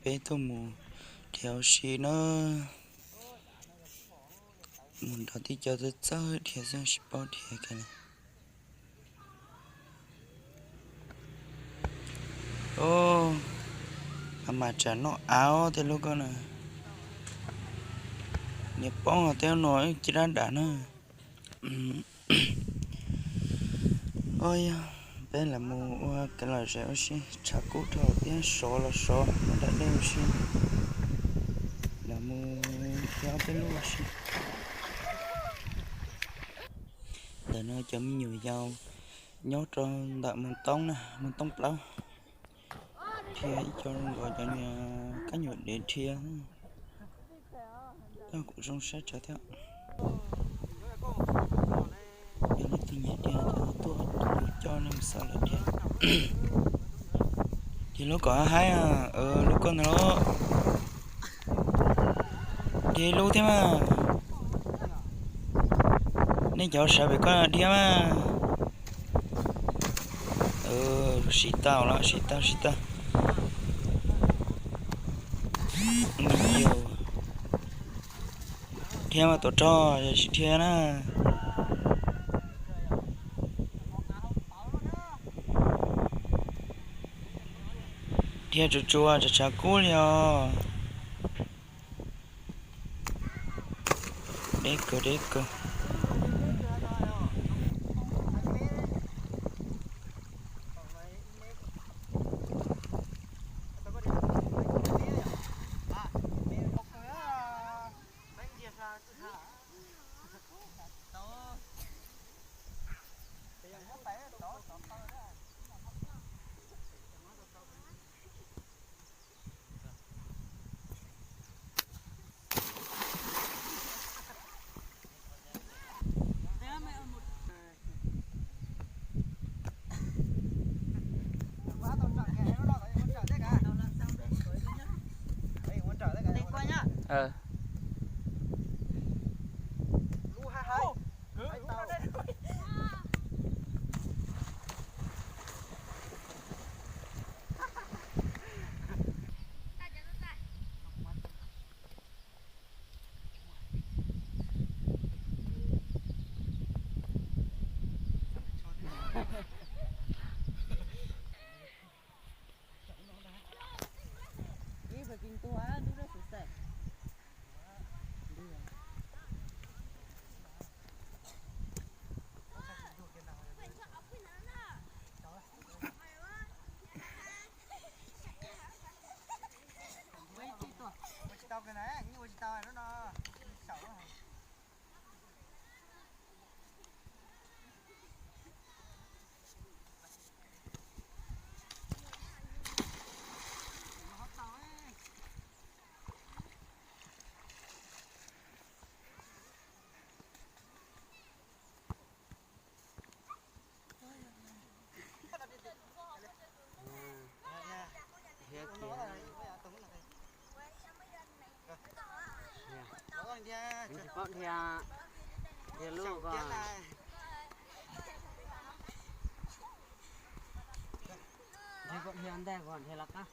Peb tuaj mus dhia ua si na, mus nrog tib co txawj txawj dhia xwb tsis paub dhia kiag li. Os, a mas tsam noj av tej lub ko na, niam poob tej no caj dab dam na. Os yog, peb lam mus ua kev lom zem ua si, tshav kub dhau thiab sov los sov, muab daim dej ua si, lam mus dhia ob peb lub ua si. Ntawm no cov me nyuam yaus nyob rau ntawm Moos Toob na, Moos Toob Plaub, dhia ib co zoo nkaus cov niag kab nyuam dev dhia. Koj kuj zoo saib tsawv thiab. Yog leej twg nyiam dhia ces tuaj, kuv coj nej mus xauj lawv dhia. Ces lub kom haib, lub koj ntawd los, ces lub thiab mas. Nej cov sawv pem koj dhia mas. Siv tau los siv tau siv tau. Dhia mas tuav rog, yog tsis dhia na. Dhia tsuas tsuas tsam tshav kub li os. Deb kawg deb kawg. Tsis paub dhia, dhia lub ko. Dhia kom dhia ntej kom dhia los qab.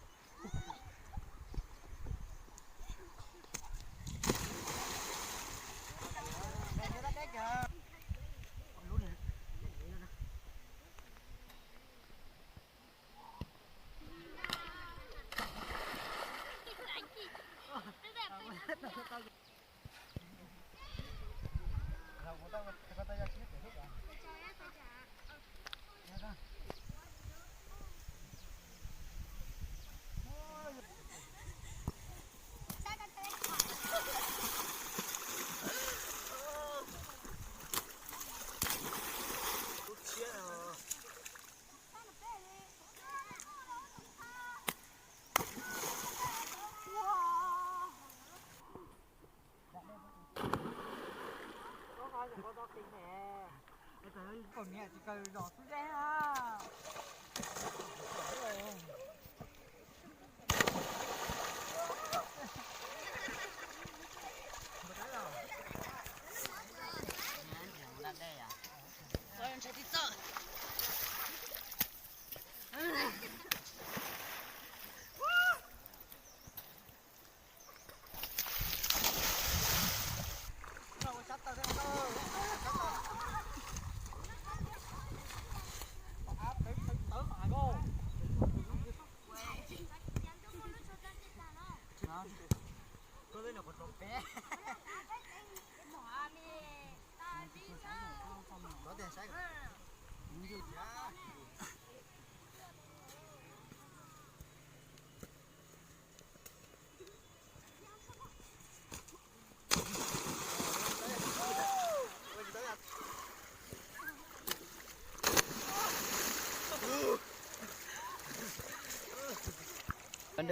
Koj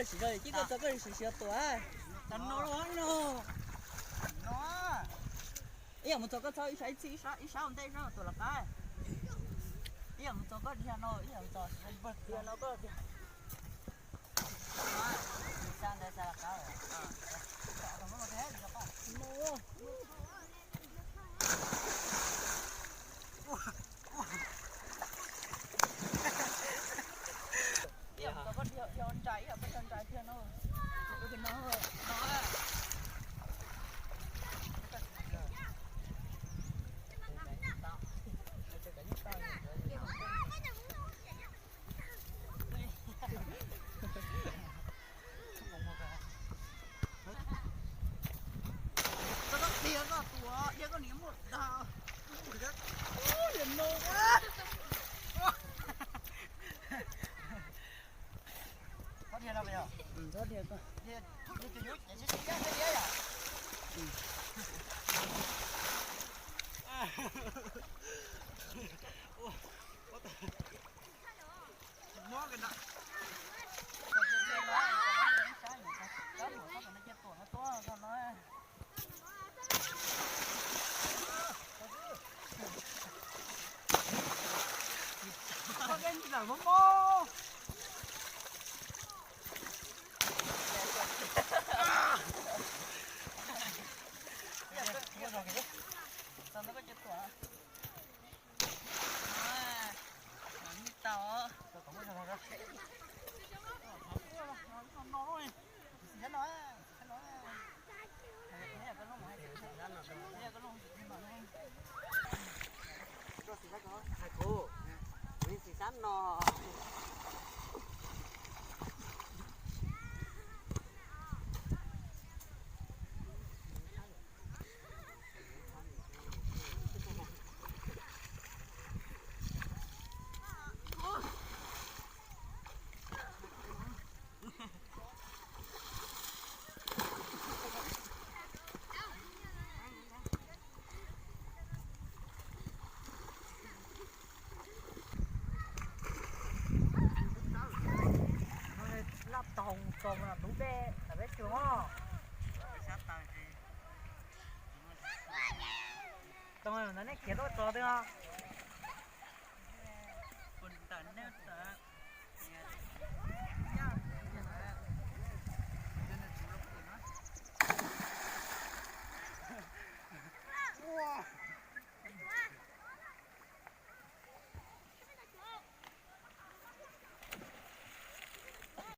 sim txog koj sim sim tuaj. Ib yam mus txog koj txhob ib sab ib txhij ib sab ua ntej ib sab tuaj lawv qab. Ib yam mus txog koj dhia no ib yam mus txog dhia no koj dhia. Xa ntawd xa lawv qab. Ib yam mus txog koj dhia dhia ua nrais ib yam koj dhia nrais dhia no. Koj dhia koj tus dhia koj niam muaj dag. Txhob dhia no yog. Txhob dhia koj. Laj taug txog lub dej peb tsuag. Tau, nej khiav tuaj txog twg os?